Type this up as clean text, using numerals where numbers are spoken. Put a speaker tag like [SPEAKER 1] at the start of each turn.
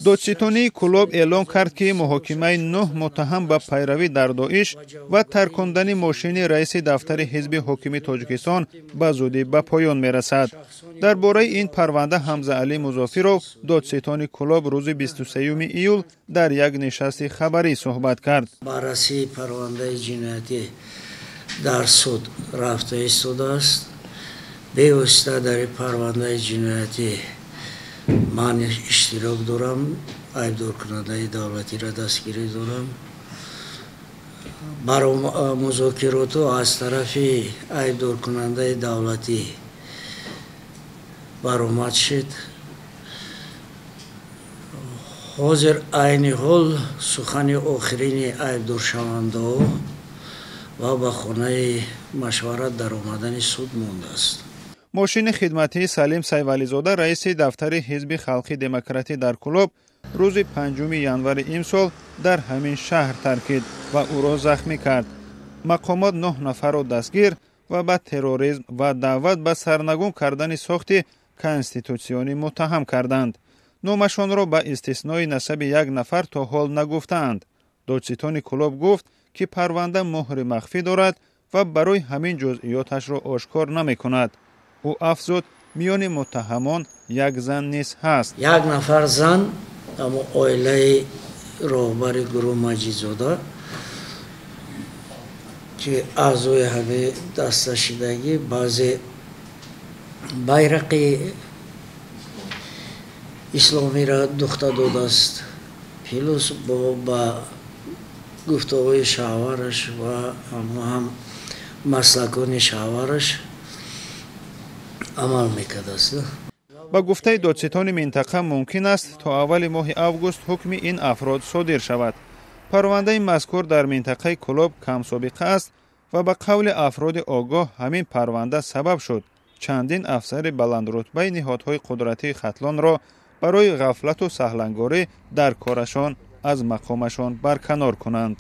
[SPEAKER 1] Додситонии Кӯлоб эълон кард, ки муҳокимаи нӯҳ муттаҳам ба пайравӣ дар Доиш ва таркондани мошини раиси дафтари ҳизби ҳокими Тоҷикистон ба зудӣ ба поён мерасад. Дар бораи ин парванда Ҳамзаалӣ Музофиров, додситони Кӯлоб, рӯзи 23 июл дар як нишасти хабарӣ суҳбат кард.
[SPEAKER 2] Баррасии парвандаи ҷиноятӣ дар суд рафта истодааст. Бевосита дар ин парвандаи ҷиноятӣ ман иштирок дорам, айбдоркунандаи давлатиро дастгирӣ дорам. Музокиротҳо аз тарафи айбдоркунандаи давлатӣ баромад шуд. Ҳозир айни ҳол сухани охирини айбдоршавандаҳо ва ба хонаи машварат даромадани суд мондааст.
[SPEAKER 1] Мошини хидматии Салим Сайвализода, раиси дафтари ҳизби халқи демократӣ дар Кӯлоб, рӯзи 5 январи имсол дар ҳамин шаҳр таркид ва ӯро захмӣ кард. Мақомот нӯҳ нафарро дастгир ва ба терроризм ва даъват ба сарнагун кардани сохти конститутсионӣ муттаҳам карданд. Номашонро ба истиснои насаби як нафар то ҳол нагуфтаанд. Додситони Кӯлоб гуфт, ки парванда муҳри махфӣ дорад ва барои ҳамин ҷузъиёташро ошкор намекунад. Ӯ афзуд, миёни муттаҳамон як зан низ ҳаст.
[SPEAKER 2] Як нафар зан, аммо оилаи роҳбари гурӯҳ Маҷидзода, ки аъзои ҳамаи дасташидагӣ, баъзе байрақи исломиро духта додааст, плюс ба гуфтаҳои шавҳараш ва ҳам маслакони шавҳараш амал мекардааст.
[SPEAKER 1] Ба гуфтаи додситони минтақа, мумкин аст то аввали моҳи август ҳукми ин афрод содир шавад. Парвандаи мазкур дар минтақаи Кӯлоб камсобиқа аст ва ба қавли афроди огоҳ, ҳамин парванда сабаб шуд чандин афсари баландрутбаи ниҳодҳои қудратии Хатлонро барои ғафлату саҳлангорӣ дар корашон аз мақомашон барканор кунанд.